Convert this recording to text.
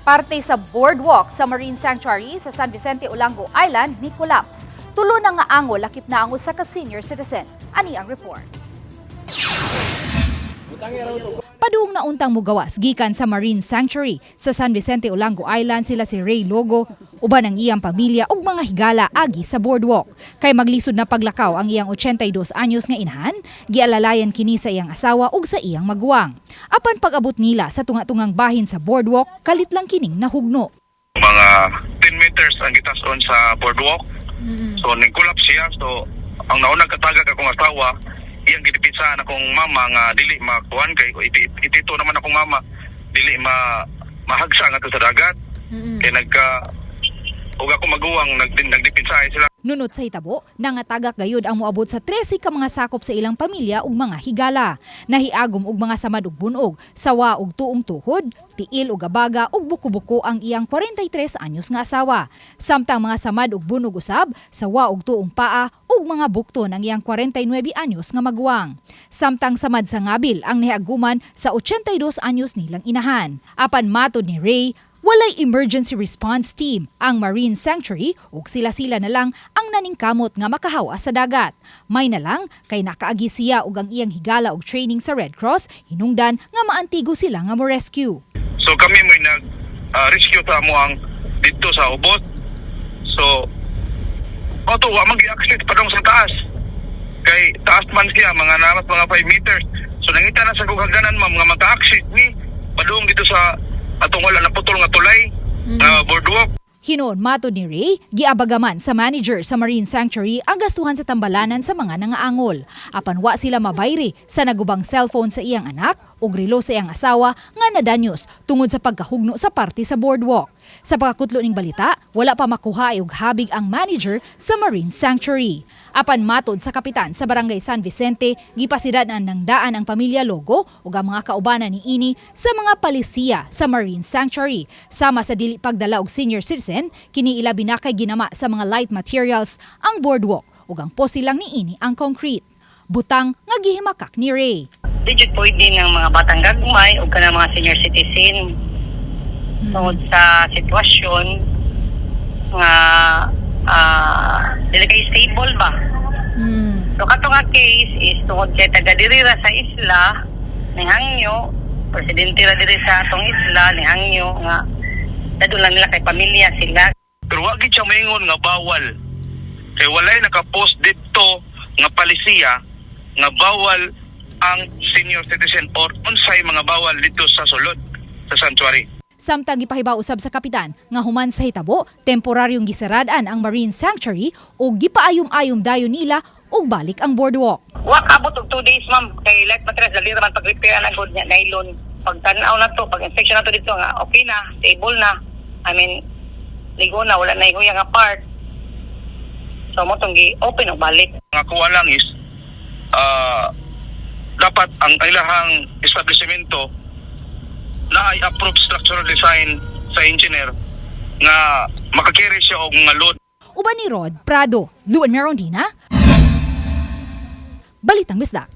Parte sa boardwalk sa Marine Sanctuary sa San Vicente, Olango Island ni collapse. Tulo na nga angol, lakip na ang usa ka senior citizen. Ani ang report. Padung na untang mugawas gikan sa Marine Sanctuary sa San Vicente, Olango Island sila si Ray Logo uban ang iyang pamilya ug mga higala agi sa boardwalk. Kay maglisod na paglakaw ang iyang 82 anyos nga inahan, gialalayan kini sa iyang asawa ug sa iyang maguwang. Apan pag-abot nila sa tunga-tungang bahin sa boardwalk, kalit lang kining nahugno. Mga 10 meters ang gitason sa boardwalk. So nag-collapse siya. So ang naunang katagag akong asawa, iyang gidipinsahan akong mama nga dili makuan kay itito naman akong mama dili ma mahagsa nga sa dagat. Kay nagka ug ako maguwang nagdipinsahay sila. Nunot sa hitabo, nangatagak gayud ang moabot sa 13 ka mga sakop sa ilang pamilya ug mga higala. Nahiagom og mga samad ug bunog, sawa ug tuong tuhod, tiil ug abaga ug buko-buko ang iyang 43 anyos nga asawa. Samtang mga samad ug bunog usab, sawa ug tuong paa ug mga bukton ang iyang 49 anyos nga maguwang. Samtang samad sa ngabil ang nahiaguman sa 82 anyos nilang inahan. Apan matod ni Ray, walay emergency response team ang Marine Sanctuary ug sila-sila na lang ang naningkamot nga makahawa sa dagat. May na lang kay nakaagi siya ug ang iyang higala og training sa Red Cross, hinungdan nga maantigo sila nga mo rescue. So kami mo'y nag rescue sa amo ang dito sa ubot. So auto wa man gi-access padung sa taas. Kay taas man siya mga namas mga 5 meters. So nangita na sa kog hagdanan, ma'am, nga maka-access ni padung dito sa atong wala na putol nga tulay nga boardwalk. Hinuon matod ni Ray, giabagaman sa manager sa Marine Sanctuary ang gastuhan sa tambalanan sa mga nangaangol. Apan wa sila mabayri sa nagubang cellphone sa iyang anak ug relo sa iyang asawa nga nadanyos tungod sa pagkahugno sa parte sa boardwalk. Sa pagkakutlo ning balita, wala pa makuha og habig ang manager sa Marine Sanctuary. Apan matod sa kapitan sa Barangay San Vicente, gipasidan ng daan ang pamilya Logo ug ang mga kaubanan ni ini sa mga palisiya sa Marine Sanctuary. Sama sa dili pagdala og senior citizen, kini ilabi na kay ginama sa mga light materials ang boardwalk ug ang poste lang niini ang concrete. Butang nga gihimakak ni Ray. Di jud pwede ng mga batang gagmay o kanang mga senior citizen tungod sa sitwasyon nga dili kay stable ba. So kato nga case is tungod kay taga diri ra sa isla ni hangyo, presidente ra diri sa atong isla ni hangyo nga dadto lang nila kay pamilya sila. Pero wa gid siya maingon nga bawal. Kay walay nakapost dito nga palisiya nga bawal ang senior citizen or unsay mga bawal dito sa sulod sa sanctuary. Samtang gipahibaw usab sa kapitan nga human sa hitabo, temporaryong gisarad-an ang Marine Sanctuary ug gipaayom-ayom dayon nila ug balik ang boardwalk. Wa kaabot og 2 days, ma'am, kay light materials dali ra man pag-repair na gud niya, nylon. Pag tan-aw na to, pag inspection na to dito nga okay na, stable na. I mean, ligo na, wala na ihuya nga part. So mo tong gi-open og balik. Ang ako lang is dapat ang ilahang establishmento na ay approved structural design sa engineer nga makakarry siya og mga load. Uban ni Rod Prado, Luan Merondina, Balitang Bisdak.